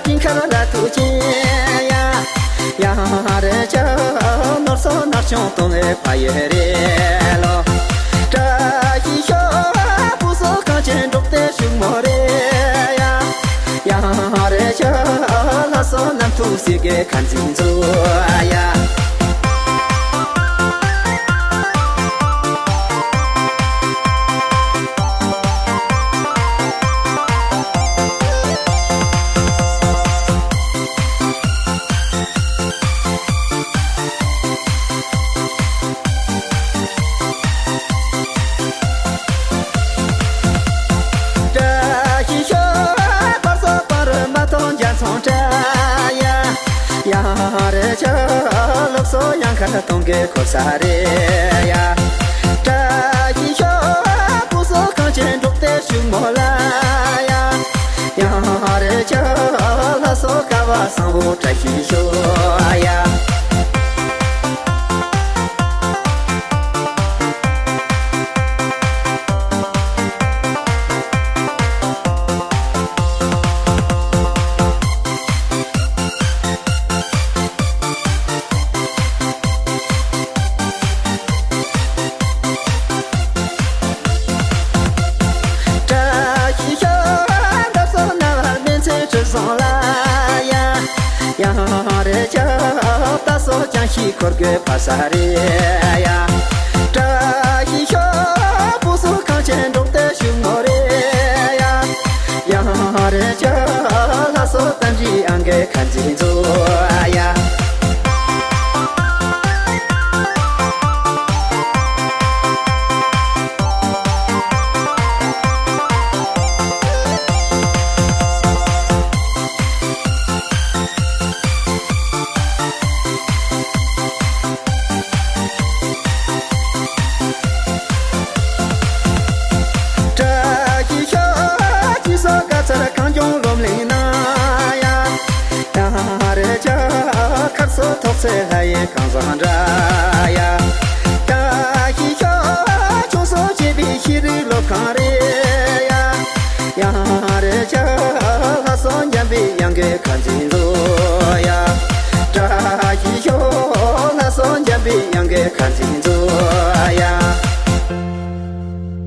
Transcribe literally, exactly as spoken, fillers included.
ཞིང་ཁར་ལ་ཐུག་ཅིང་ཡ། ཡང་རེ་ཆ་ནོར་སོགས་ནར་ཆུང་གཏོང་བའི་ཕ་ཡུལ་རེ་ལོ། བཀྲ་ཤིས་ཤོག་བུ་སོགས་གངས་ཅན་འབྲོག་སྡེ་ཕྱུག་མོ་རེ་ཡ། ཡང་རེ་ཆ་ལྷ་སོགས་རྣམ་ཐུག་སྲིད་དགེ་ཁ་འཛིན་མཛོད་ཡ། བཀྲ་ཤིས་ཤོག་བར་སོགས་པར་མ་མཐོང་རྒྱ་མཚོ་འདྲ་ཡ། ཡང་རེ་ཆ་ལུགས་སོགས་ཡང་ཁར་གཏོང་གི་འཁོར་ས་རེ་ཡ། བཀྲ་ཤིས་ཤོག་བུ་སོགས་གངས་ཅན་འབྲོག་སྡེ་ཕྱུག་མོ་ལ་ཡ། ཡང་རེ་ཆ་ལྷ་སོགས་ཀ་བ་བཟང་པོ་བཀྲ་ཤིས་ཤོག་ཡ། བཀྲ་ཤིས་ཤོག་འདབ་སོགས་ནམ་ལྷ་མན་ཚེ་ཁྲི་སྲོང་ལ་ཡ། ཡང་རེ་ཆ་རྟ་སོགས་ཅང་ཤེས་འཁོར་དགོས་པ་ས་རེ་ཡ། བཀྲ་ཤིས་ཤོག་བུ་སོགས་གངས་ཅན་འབྲོག་སྡེ་ཕྱུག་མོ་རེ་ཡ། ཡང་རེ་ཆ་ལྷ་སོགས་རྟ་མགྲིན་ཨང་གི་ཁ་འཛིན་མཛོད་ཡ། བཀྲ་ཤིས་ཤོག་སྤྱི་སོགས་དགའ་ཚལ་གངས་ལྗོངས་སློབ་གླིང་ན་ཡ། ཡང་རེ་ཆ་མཁར་སོགས་ཐོག་ཚད་ལྷ་ཡི་ཁང་བཟང་འདྲ་ཡ། བཀྲ་ཤིས་ཤོག་ཆུང་སོགས་བྱས་པའི་ཤེས་རིག་སློབ་ཁང་རེ་ཡ། ཡང་རེ་ཆ་ལྷ་སོགས་འཇམ་པའི་དབྱངས་ཀྱི་ཁ་འཛིན་མཛོད་ཡ། བཀྲ་ཤིས་ཤོག་ལྷ་སོགས་འཇམ་པའི་དབྱངས་ཀྱི་ཁ་འཛིན་མཛོད་ཡ།